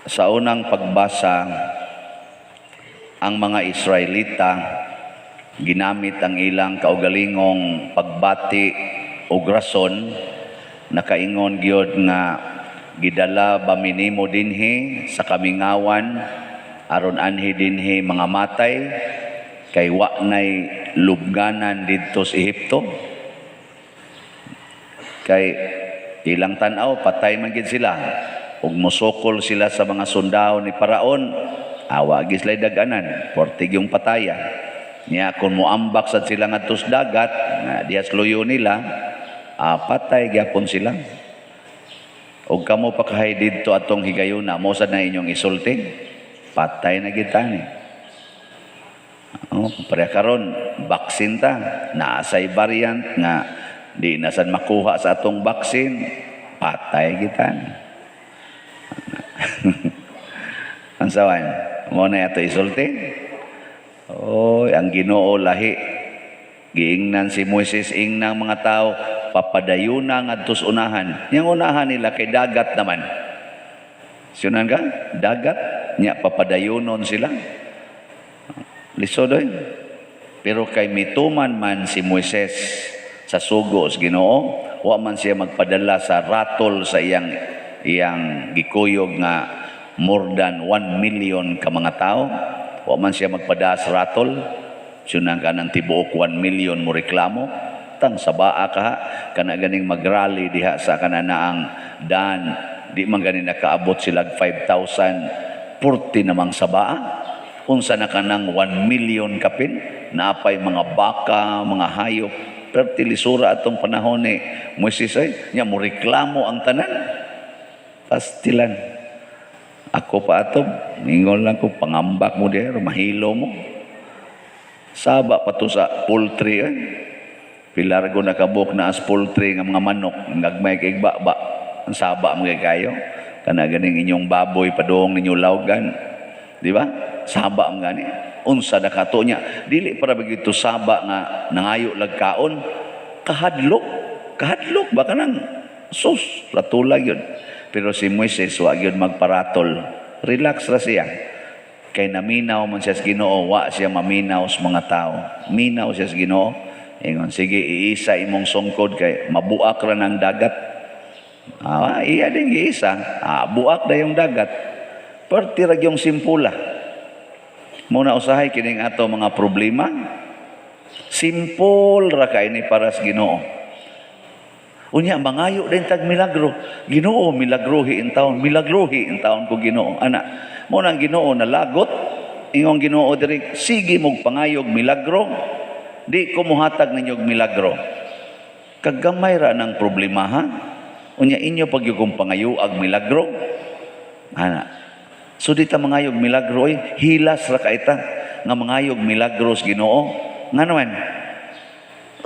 Sa unang pagbasa, ang mga Israelita ginamit ang ilang kaugalingong pagbati og rason. Nakaingon gyud nga, "Gidala ba mi nimo dinhi sa kamingawan aron anhi dinhi mga matay kay wa nay lubnganan didto sa Ehipto?" Kay ilang tan-aw, patay man gid sila ug mosukol sila sa mga sundao ni Paraon, awa gid sila dag-anan, portig yung pataya niya. Kung moambak sad sila ngadto sa dagat nga diha sa luyo nila, patay gyapon sila. Ug kamo pa kahay didto atong higayuna, mo sad na inyong isulti, patay na gid ni. Oh, pareha karon, vaccine ta, naa say variant nga di na sad makuha sa atong vaccine, patay kita ni. Ang sawan, mo na ato isulti. Oy, ang Ginoo lahi. Giingnan si Moises, ingnang mga tao, papadayuna ngadto sa unahan. Yang unahan nila kay dagat naman. Sunan ka? Dagat. Nya papadayunon sila. Lisod oy. Pero kay mituman man si Moises sa sugo sa Ginoo, wa man siya magpadala sa ratol sa iyang iyang gikuyog nga more than 1 million ka mga tao. Wa man siya magpadala sa ratol. Sunan ka ng tibuok 1 million mo reklamo. Tang sabaa ka ha, kana ganing magrally diha sa kananaang dan di man gani nakaabot sila 5,000, 40 namang sabaa, unsa na kanang 1 million kapin, naapay mga baka, mga hayop. Perti lisura atong panahon ni Moises ay nya mo reklamo ang tanan. Pastilan. Ako pa ato, ningon lang ko, pangambak mo diha, mahilo mo. Saba pa to sa poultry eh. Pilargo nakabuk na as poultry nga mga manok, gagmay kay ba. Ang saba mo kay kayo. Kana ganing inyong baboy padung ninyo lawgan. Di ba? Saba ang gani. Unsa na kato niya. Dili para bagito saba nga nangayo lag kaon. Kahadlok. Kahadlok ba kanang sus, latula yun. Pero si Moises wa gyud magparatol. Relax ra siya. Kay naminaw man siya sa Ginoo, wa siya maminaw sa mga tao. Minaw siya sa Ginoo. Ingon, "Sige, iisa imong sungkod kay mabuak ra ng dagat." Iya din giisa. Buak na yung dagat. Perti ra yung simpula. Muna usahay kining ato mga problema. Simple ra kay ni para sa Ginoo. Unya mangayo din tag milagro. "Ginoo, milagrohi in taon, milagrohi in taon ko, Ginoo." Ana, mo nang Ginoo nalagot. Ingong Ginoo diri, "Sige mog pangayog milagro. Di ko mohatag ninyog milagro. Kagamay ra ng problema ha. Unya inyo pag kong pangayo ag milagro." Ana. So di ta mangayog milagro oy, hilas ra kaita nga mangayog milagro sa Ginoo. Nga naman,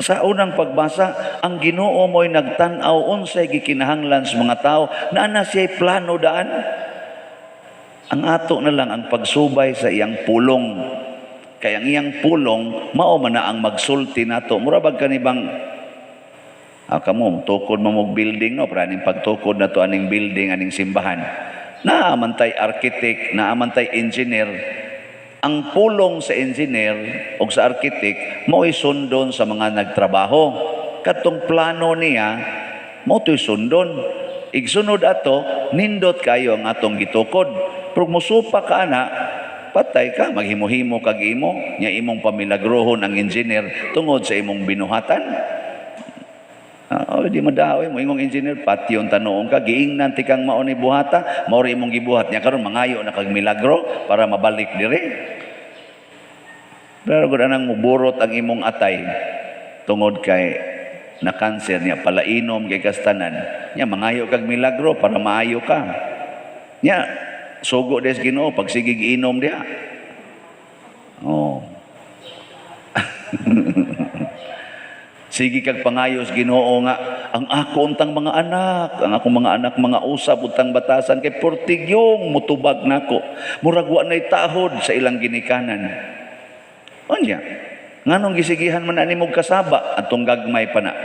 sa unang pagbasa, ang Ginoo mo'y nagtan-aw unsay gikinahanglan sa mga tao, naa na siya'y plano daan. Ang ato na lang ang pagsubay sa iyang pulong. Kay ang iyang pulong, mao man na ang magsulti nato. Mura bag kanibang kamo tukod mo mog building, no, para aning pagtukod na to aning building, aning simbahan. Naa man tay architect, naa man tay engineer. Ang pulong sa engineer o sa architect mo'y sundon sa mga nagtrabaho. Katong plano niya mo to'y sundon. Igsunod ato, nindot kayo ang atong gitukod. Pero musupa ka ana, patay ka, maghimo-himo kag imo, nya imong pamilagrohon ang engineer tungod sa imong binuhatan. Oh, di madaoy mo imong engineer, patyon tanuong ka, giingnan ti kang mao ni buhata, mao ri imong gibuhat niya karon mangayo na kag milagro para mabalik diri. Pero gud anang muburot ang imong atay tungod kay na cancer niya, palainom kay kastanan niya, mangayo kag milagro para maayo ka. Nya sugo des Ginoo pag sigig inom diha. Oh. Sige kag pangayos Ginoo nga ang ako untang mga anak, ang akong mga anak mga usab untang batasan kay portigyong mutubag nako. Murag wa nay tahod sa ilang ginikanan. Unya, nganong gisigihan man ani mog kasaba atong gagmay pa na.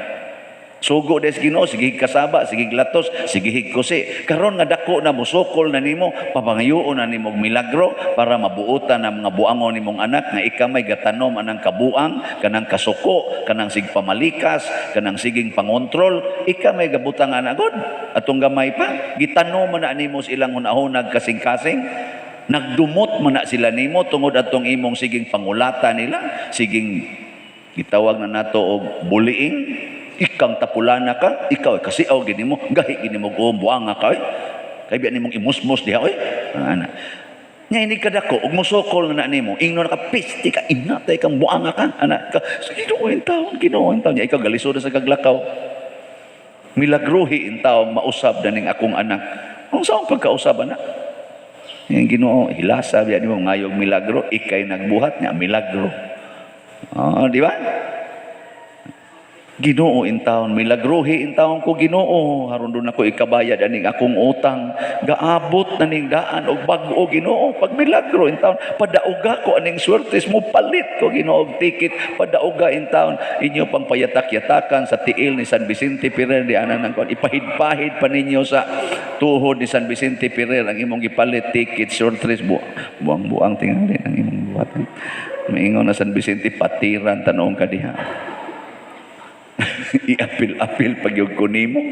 Sugo des Ginoo, sige kasaba, sige latos, sige kusi. Karon nga dako na, musukol na nimo, papangayoon na nimo og milagro para mabuotan ang mga buangon nimong anak nga ika may gatanom anang kabuang, kanang kasuko, kanang sig pamalikas, kanang siging pangontrol, ika may gabutang ana god. Atong gamay pa, gitanom man na nimo sa ilang hunahunag kasing-kasing. Nagdumot man na sila nimo tungod atong imong siging pangulata nila, siging gitawag na nato og bullying. Ikang tapulana ka, ikaw ay kasi aw gini mo, gahi gini mo og buanga ka oy. Kay biya nimong imusmos diha oy. Ana. Nya ini kadako ug mosukol na na nimo, ingnon ka piste ka, inatay kang buanga ka, ana ka. So, Ginoo in taon, Ginoo in taon. Nya ikaw galisod sa kaglakaw. Milagruhi in taon mausab na ning akong anak. Unsa ang pagkausab ana? Yung Ginoo, hilasa biya nimo ngayog milagro, ikay nagbuhat niya milagro. Oh, di ba? Ginoo in taon, milagruhi in taon ko Ginoo, haron doon ako ikabayad aning akong utang, gaabot na ning daan og bag-o Ginoo, pag milagro in taon, padauga ko aning swertes mo, palit ko Ginoo og ticket, padauga in taon, inyo pang payatak-yatakan sa tiil ni San Vicente Ferrer di ana nang kon, ipahid-pahid pa ninyo sa tuhod ni San Vicente Ferrer ang imong gipalit ticket swertes, buang-buang tingali ang imong buhat. Maingon na San Vicente, patiran tanong ka diha. Iapil-apil pag yung nimo.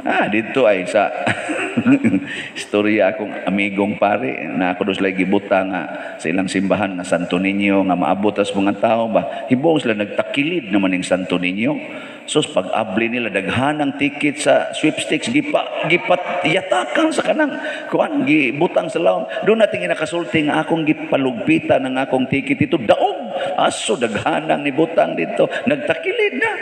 Ah, dito ay sa istorya akong amigong pare na ako dos lagi gibuta nga sa ilang simbahan nga Santo Niño nga maabot as mga tao ba, hibong sila nagtakilid naman ning Santo Niño. Sus, pag abli nila, daghan ang ticket sa sweepstakes, gipa gipat yatakan sa kanang kuan, gibutang sa lawom. Doon natin nakasulti nga akong gipalugpitan ang akong ticket ito, daog aso daghanang nibutang dito, nagtakilid na.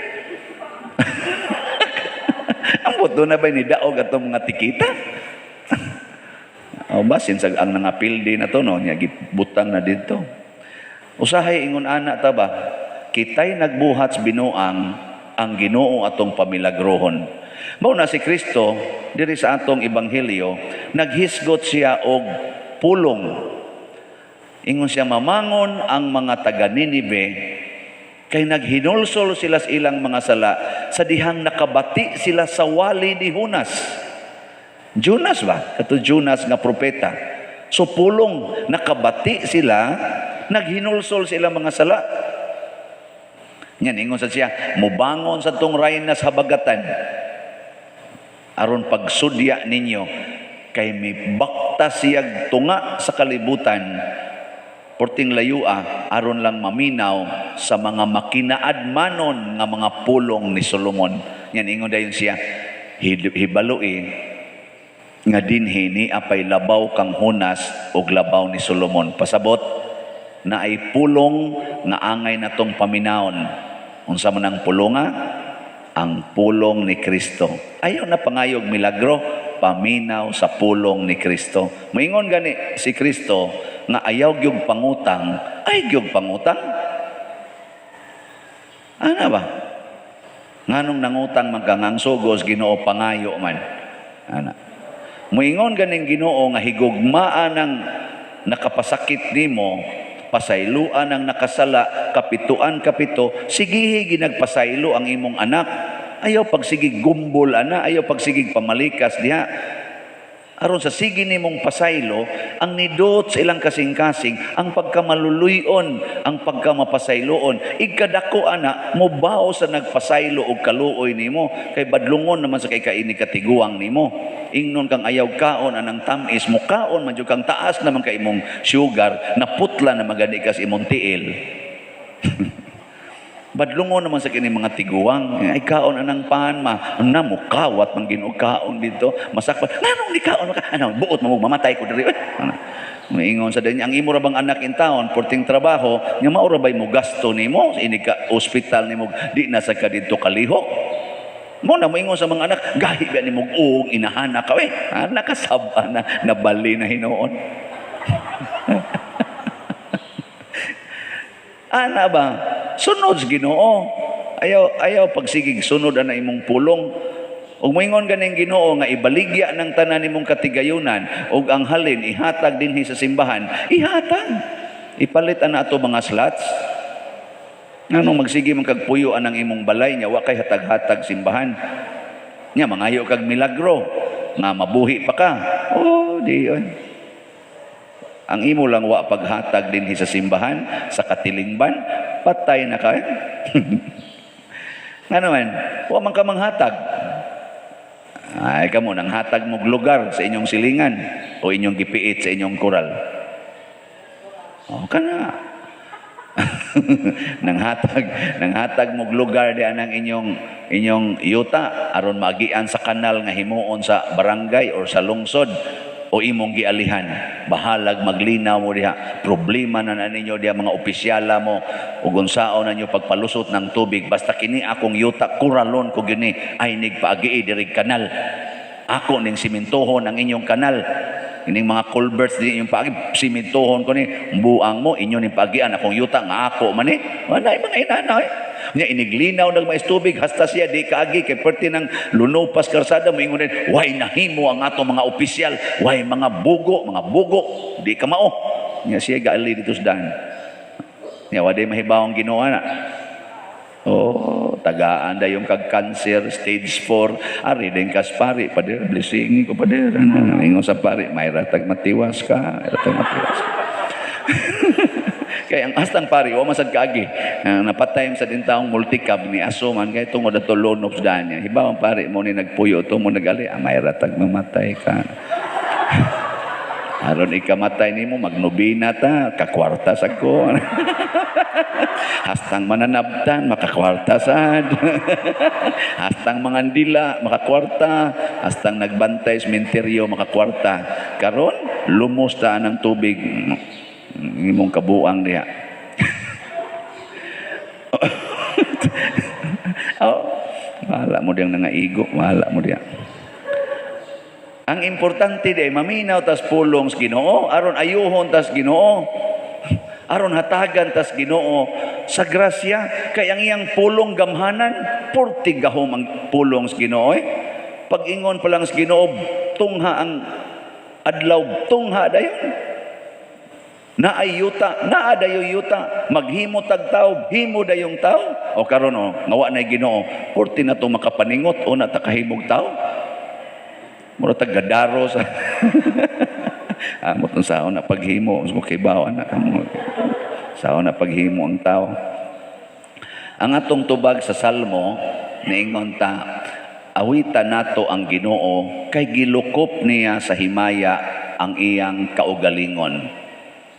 Ang buto na ba ni daog atong mga tikita? O basin sa ang nangapildi na to no, nya gibutang na dito. Usahay ingon ana ta ba, kitay nagbuhat sa binuang, ang Ginoo atong pamilagrohon. Mao na si Kristo diri sa atong ebanghelyo, naghisgot siya og pulong. Ingon siya, mamangon ang mga taga Ninive kay naghinulsol sila sa ilang mga sala sa dihang nakabati sila sa wali ni Jonas. Jonas ba? Kato Jonas nga propeta. So pulong, nakabati sila, naghinulsol sa ilang mga sala. Yan, ingon sa siya, mubangon sa tong rayna sa habagatan aron pagsudya ninyo kay mibakta siyag tunga sa kalibutan porting layua aron lang maminaw sa mga makinaadmanon nga mga pulong ni Solomon. Yan, ingon dayon siya, hibaloi nga dinhi ni apay labaw kang Jonas og labaw ni Solomon. Pasabot na ay pulong nga angay natong paminawon. Unsa man ang pulonga? Ang pulong ni Kristo. Ayaw na pangayog milagro, paminaw sa pulong ni Kristo. Moingon gani si Kristo nga ayaw gyud pangutang, ay gyud pangutang. Ana ba? Nganong nangutang man ka nga ang sugos Ginoo pangayo man. Ana. Moingon ganing Ginoo nga higugmaan ang nakapasakit nimo, pasayloan ang nakasala, kapituan kapito, sigihi ginagpasaylo ang imong anak. Ayaw pagsigig gumbol ana, ayaw pagsigig pamalikas diha. Aron sa sige nimong pasaylo, ang nidot sa ilang kasing-kasing, ang pagkamaluluyon, ang pagkamapasayloon, igkadako ana, mobao sa nagpasaylo og kaluoy nimo, kay badlungon naman sa kay kaini katiguang nimo. Ingnon kang ayaw kaon anang tamis, mo kaon man jud kang taas naman kay imong sugar, naputla na magani ka sa imong tiil. Badlungon naman sa kini mga tiguang, ay kaon anang pan ma, na mo kawat man Ginoo kaon dito, masakpan. Nganong ni kaon ka? Ano, buot mo mamatay ko diri. Ano? Maingon sa din, ang imo ra bang anak in taon, porting trabaho, nya mao ra bay mo gasto nimo, ini ka ospital nimo, di na sa ka didto kalihok. Mo na moingon sa mga anak, gahi ba nimo og inahana ka eh. Ah, nakasab na nabali na hinuon. Ana ba? Sunod sa Ginoo. Ayaw ayaw pagsigig sunod ana imong pulong. Ug moingon ganing Ginoo nga ibaligya ng tanan nimong katigayunan ug ang halin ihatag dinhi sa simbahan, ihatag. Ipalit ana ato mga slots. Nganong magsige man kag puyo anang imong balay nya wa kay hatag-hatag simbahan? Nya mangayo kag milagro nga mabuhi pa ka. Oh, di oy. Ang imo lang wa paghatag dinhi sa simbahan, sa katilingban, patay na ka. Eh. Nga naman, wa man ka manghatag. Ay, kamo, nang hatag mong lugar sa inyong silingan o inyong gipiit sa inyong kural. O, kana. Nang hatag mong lugar di anang inyong inyong yuta aron maagian sa kanal nga himuon sa barangay or sa lungsod o imong gialihan, bahalag maglinaw mo diha, problema na na ninyo diha, mga opisyala mo ug unsaon na ninyo pagpalusot ng tubig. Basta kini akong yuta, kuralon ko gini ay nigpaagi diri kanal, ako ning simintohon ang inyong kanal, ining mga culverts di inyong paagi, simintohon ko ni. Buang mo, inyo ning paagian akong yuta nga ako man eh. Wala mga inana eh. Nya iniglinaw nag mais tubig hasta siya di kaagi kay perti ng lunopas karsada. Moingon din, "Way nahimo ang ato mga opisyal, way mga bugo, mga bugo, di ka mao." Nya siya gaali dito sa daan. Nya wa day mahibawong Ginoo na. Oh, tagaan dayon kag cancer stage 4. Ari din kas pari, "Pader, blessing ko, pader." Ano, ingon sa pari, "May ratag matiwas ka, may ratag matiwas ka." Kay ang astang pari, wa man sad kaagi. Napatay sa din taong multicab ni aso man kay tungod ato lonop sa daan niya. Hibaw ang pari mo ni nagpuyo to mo nagali, ah, may ratag mamatay ka. Aron ikamatay nimo, magnobina ta, kakwarta sa ko. Hastang mananabtan, makakwarta sad. Hastang mangandila, makakwarta. Hastang nagbantay sa sementeryo, makakwarta. Karon, lumos ta ng tubig. Imong kabuang diha. Oh, bahala mo diyang nangaigo, bahala mo diya. Ang importante di maminaw tas pulong sa Ginoo, aron ayuhon tas Ginoo. Aron hatagan tas Ginoo sa grasya kay ang iyang pulong gamhanan, purti gahom ang pulong sa Ginoo eh. Pag-ingon pa lang sa Ginoo, tungha ang adlaw, tungha dayon. Naay yuta, naa dayoy yuta, maghimo tag tawo, himo dayong tawo. O karon o, nga wa nay Ginoo, purti na to makapaningot o na ta kahimog tawo. Mura tag gadaro sa amot unsaon na paghimo, mo kibaw ana kamo. Saon na paghimo ang tao. Ang atong tubag sa Salmo, niingon ta, awita nato ang Ginoo kay gilukop niya sa himaya ang iyang kaugalingon.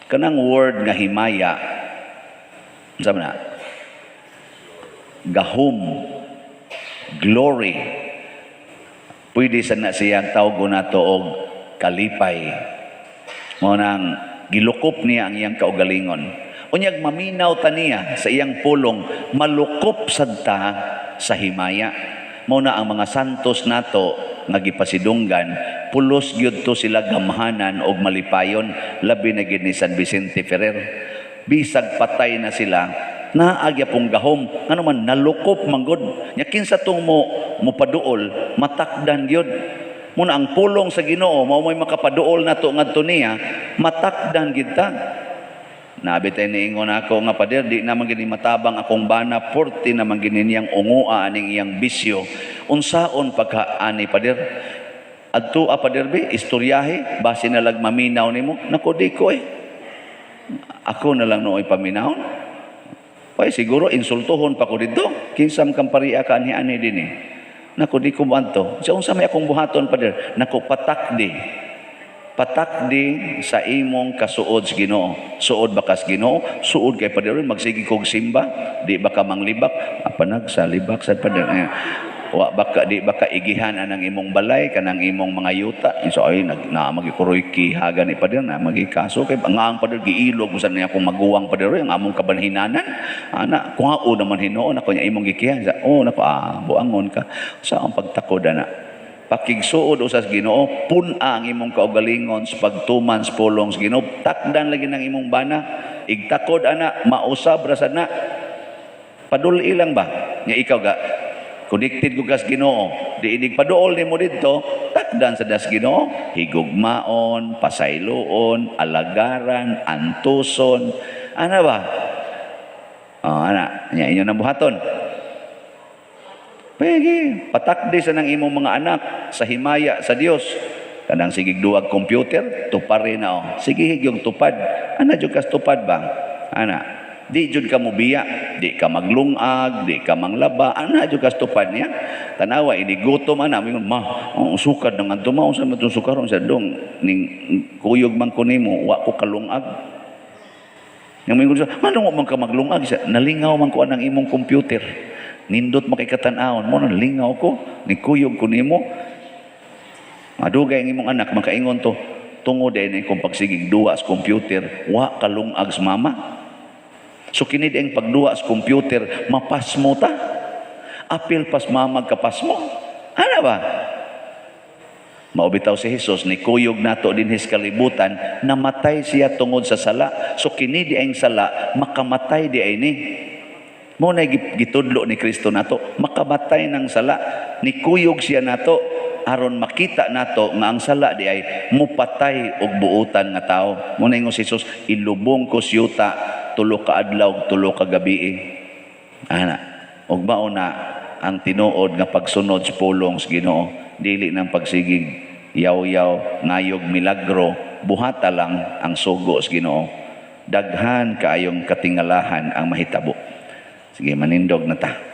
Kanang word nga himaya, unsa man na? Gahom, glory. Pwede sa na siyang tawgon nato og kalipay. Mo nang gilukop niya ang iyang kaugalingon. Unyag maminaw ta niya sa iyang pulong, malukop sad ta sa himaya. Mo na ang mga santos nato nga gipasidunggan, pulos gyud to sila gamhanan og malipayon, labi na gid ni San Vicente Ferrer. Bisag patay na sila, naagya pong gahom, ngano man nalukop manggod. Nya kinsa tong mo mopaduol, matakdan gyud. Muna ang pulong sa Ginoo mao mo'y makapaduol nato ngadto niya, matakdan gid ta. Nabi tayo niingon ako nga, "Pader, di naman gini matabang akong bana, porti naman gini niyang ungua aning iyang bisyo. Unsaon pagka ani, pader?" Adto a pader bi, istoryahe, base na lag maminaw nimo. Nako, di ko eh. Ako na lang nooy paminawon. Pay siguro insultuhon pa ko dito. Kinsam kang pariya ka ani ani din eh. Nako, di ko moadto. Sa unsa may akong buhaton, pader? Nako, patakdi. Patakdi sa imong kasuod sa Ginoo. Suod ba kas Ginoo? Suod kay pader, magsige kog simba, di ba ka manglibak? Apanag sa libak sa pader. Eh, wa ba ka, di ba ka igihan anang imong balay kanang imong mga yuta? So ay nag na magikuroy kihagan ni pader na magikaso kay ang ang pader giilog usan niya akong maguwang pader ang among kabanhinanan. Ana kuhao naman hinuon ako niya imong gikihan sa oh nako ah buangon ka sa ang pagtakod ana. Pakigsuod usas Ginoo, pun-a ang imong kaugalingon sa pagtuman sa pulong sa Ginoo, takdan lagi ng imong bana, igtakod ana, mausab ra sad na. Paduli lang ba? Nya ikaw ga connected ko kas Ginoo, di inig paduol nimo didto, takdan sa das Ginoo, higugmaon, pasayloon, alagaran, antuson, ana ba? Oh, ana. Nya inyo nang buhaton. Pwede, patakdi sa nang imong mga anak sa himaya sa Dios. Kanang sigig duwag computer, tuparin na oh. Sige higyong tupad. Ana jud kas tupad ba? Ana. Di jud ka mobiya, di ka maglungag, di ka manglaba, ana jud kas tupad niya. Tanawa ini gutom ana, mingon ma, oh, sukad nang adto ma, unsa man tong sukaron sa dong ning kuyog man ko nimo, wa ko kalungag. Yang mingon siya, ano man ka maglungag siya, nalingaw man ko anang imong computer. Nindot makikatan-awon mo, nalingaw ko, ni kuyog ko nimo. Madugay ang imong anak, makaingon to, tungod din kung pagsigig duwa sa computer, wa kalungag sa mama. So kini ang pagduwa sa computer, mapasmo ta. Apil pas mama kapasmo. Ano ba? Mao bitaw si Jesus ni kuyog nato dinhis kalibutan, namatay siya tungod sa sala. So kini di ang sala, makamatay di ay ni. Mao na gitudlo ni Kristo nato, makamatay ng sala. Nikuyog siya nato aron makita nato nga ang sala di ay mupatay og buutan nga tao. Mao na ingon si Jesus, ilubong ko siyuta 3 ka adlaw ug 3 ka gabi. Ana, ug mao na ang tinuod nga pagsunod sa pulong sa Ginoo, dili nang pagsigig yaw-yaw, ngayog milagro, buhata lang ang sugo sa Ginoo. Daghan kaayong katingalahan ang mahitabo. Sige, manindog na ta.